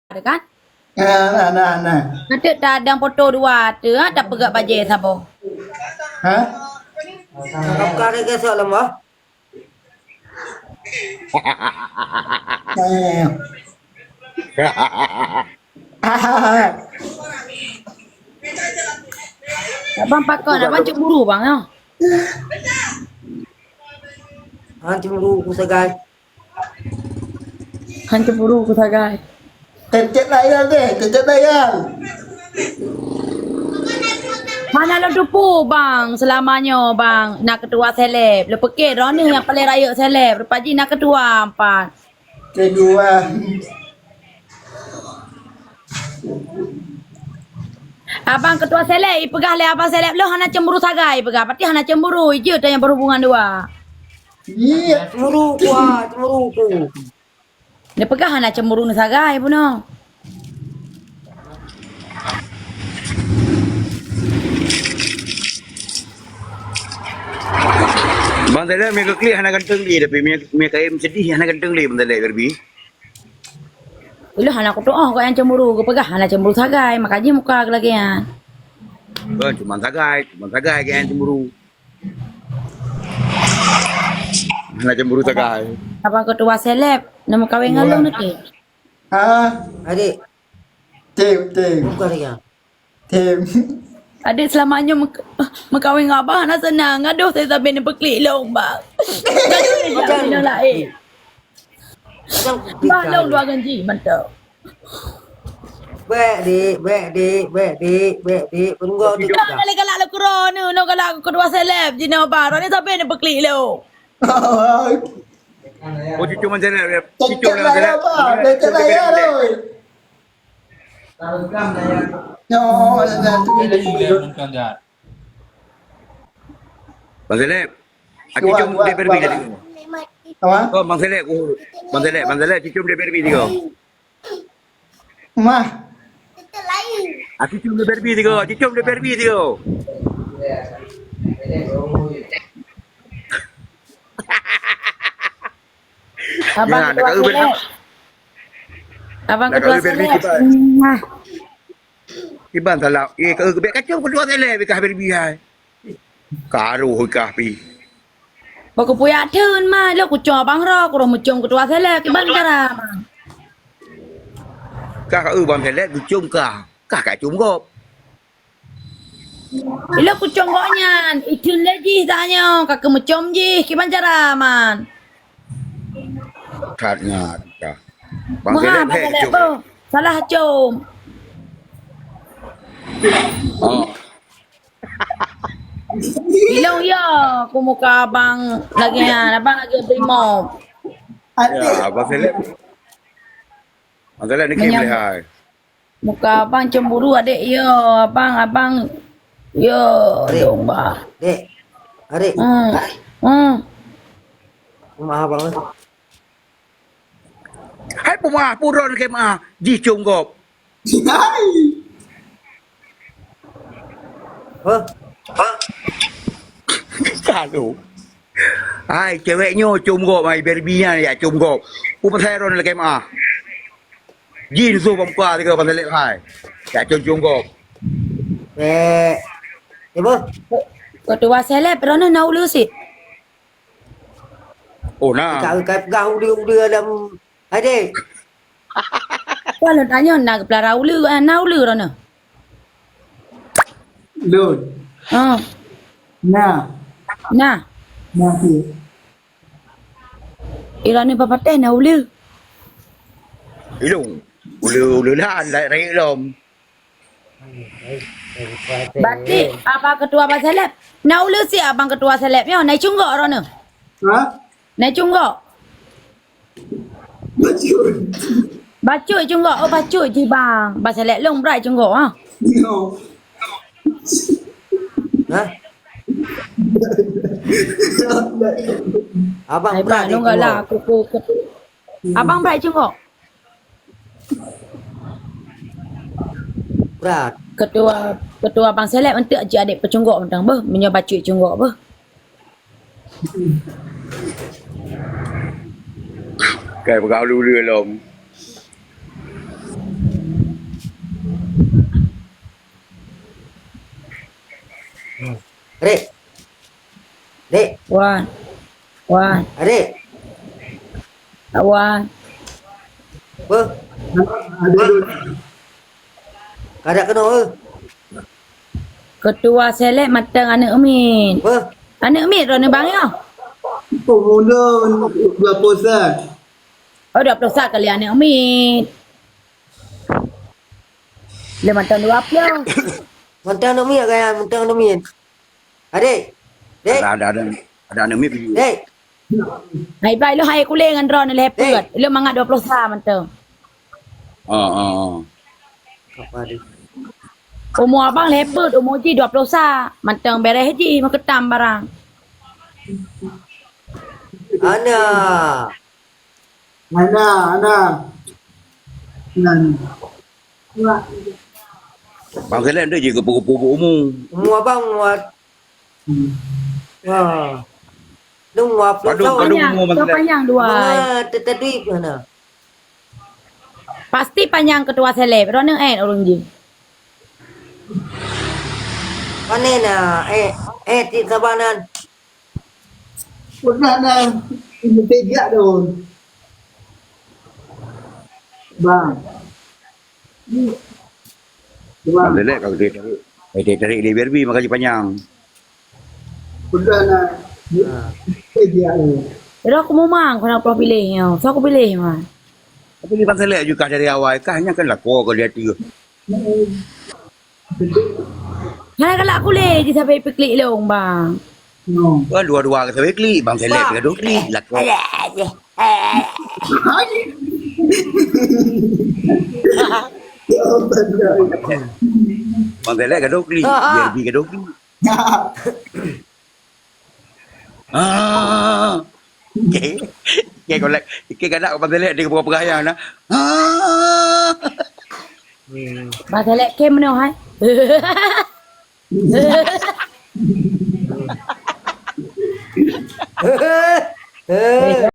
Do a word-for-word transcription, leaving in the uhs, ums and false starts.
Ada kan? Ah, nah, nah, nah. Nanti tadang foto dua tu, ha, tapeugah bajée saboh. Ha? Kakak ada gesok lemah. Eh. Abang pakon, abang cemburu bang, ya? Han cemburu ku sagai. Han cemburu ku sagai. Cecep layang deh, cecep layang. Hana lôn tupu bang, seulamanyoe bang na ketua seleb. Lôn pikir droeneuh nyang paleng rayeuk seleb, rupa jih na ketua empat. Ketua. Abang ketua seleb, ipeugah lé abang seleb lôn hana cemburu sagai, ipeugah. Pati hana cemburu, ijeuet nyang berhubungan dua. Iya. Cemburu ku, ah, cemburu ku. Neupeugah hana cemburu neusagai bunoe. Bang Seleb, mie keklik hana ganteng lé, tapi mie, mie kayém sedih hana ganteng lé, Bang Seleb, Barbie. Ilôn hana kutu'oh kok nyang cemburu, geupeugah hana cemburu sagai, maka jih muka geulagée nyan. Kon cuma sagai, cuma sagai nyang cemburu. Hana cemburu sagai. Abang ketua seleb, nama kawin ngon lôn nanti? Ha? Adik. Tim, tim. Bukan ya. Tim. Adik selama nyoe meukawen ngon abang hana seunang. Adoh, saya sampai neupeuklek lôn, bang. Adoh, saya sampai nolak, eh. Bang, lôn dua ganji, mantap. Bèk, Dik, bèk, Dik, bèk, Dik, bèk, Dik. Peununggu tu. Jangan galak-galak lôn keu droeneuh, nyoe galak keu dua seleb jinoe, bang. Droeneuh sampai neupeuklek lôn. Oh, cucu manjana, cucu manjana. Bang Seleb, aku cium dia Barbie tadi. Apa? Oh, Bang Seleb, oh, Bang Seleb, Bang Seleb, cium dia Barbie tadi. Mah. Aku cium dia Barbie tadi, aku cium dia Barbie tadi. Abang ketua seleb. Abang ketua seleb. Iban salah. Eh, kau kebek kacau ketua seleb, bikah Barbie hai. Karuh kah pi. Bak kupuyak theun ma, lôn kucom abang roh, kuroh mucom ketua seleb, kiban cara ma. Kah ka eu bang seleb, kucom kah. Kah ka cum gop. Ilôn kucom gobnyan, itheun lé jih tanyoe, ka keumeucom jih, kiban cara man. That nyan kah. Bang seleb, bang seleb boh. Salah com. Oh. Ilôn yo, ku muka abang lagèe nyan, abang lagèe brimob. Ya, abang seleb. Abang seleb ni kim lihai. Muka abang cemburu adek yo, abang, abang yo domba. Dek. Adik. Hmm. Hmm. Maaf abang. Hai peumah pudon kemah jih cum gop. Hai. Hah? Hah? Kalu. Hai, cewek nyoe cum gop, hai Barbie nyan ya cum gop. Upasai ron lé kemah. Jih nusôh bak muka tiga pasal lek hai. Ya cum-cum gop. Eh. Ibu. Ketua seleb rono na ulu sit. Oh, na. Ka, ka peugah ude-ude dalam hadis. Kalau tanya na geupelara uleue, na uleue rono. Lôn. Ha. Na. Na. Na tu. Irono bak patéh na uleue. Ilong. Uleue-uleue lah, lai rayeuk lom. Batik, abang ketua bang seleb. Na uleue sit abang ketua seleb nyoe, na cunggok rono. Ha? Na cunggok. Bacut. Bacut cunggok. Oh, bacut jih bang. Bang seleb long brat cunggok ha. No. Hah? Abang brat long galak aku. Abang brat cunggok. Brat. Ketua, ketua bang seleb untuk adik pecunggok mentang beuh, meunyoe bacut cunggok beuh. Kai peugah uleue-uleue lom. Dek. Dek. Wan. Wan. Adek. Wan. Beuh. Adek dulu. Kada keunoe, eh. Ketua Seleb mantong aneuk miet. Beuh. Aneuk miet droeneuh bang nyoe? Pemuda dua puluh satu. Oh, dua puluh satu kali aneuk miet. Lé mantong dua puluh. Mantong aneuk miet gaya, mantong aneuk miet. Adek. Dek. Ada, ada, ada, ada aneuk miet. Dek. Hai bai lo hai kulé ngon droeneuh lhèe peuet. Lo mangat dua puluh sa mantong. Oh, oh, oh. Apa dia? Umu abang lhèe peuet, umu jih dua puluh sa. Mantong bèrèh jih meukeutam barang. Ana. Ana, ana. Nan. Bang Seleb tu je geupeu-geupeu umu. Umu abang muat. Hmm. Ha. Dong muat. Padum, padum umu Bang Seleb. Panjang dua. Mana tetadui mana? Pasti panjang ketua Seleb. Rona eh orang je. Mana na? Eh, eh, ti sabanan. Pernah na tiga tahun. Bang. Bang. Bang Seleb kalau dia tarik, eh, dia tarik dia biar bi makasih panjang. Pernah na tiga tahun. Dah aku memang kena apa pilih ya. So aku pilih mah. Tapi ni Bang Seleb juga dari awal kah hanya kan laku ke dia tu. Hana galak kulé jih sabe peuclick lôn, bang. Wah, dua-dua ke sabe klik, Bang Seleb gadoh klik, lakoe. Bang Seleb gadoh klik, Jerbi gadoh klik. Ah. Oke. Oke, kalau oke, kada Bang Seleb dia buka perayaan dah. Ah. Bang Seleb ke mana hai? Eh,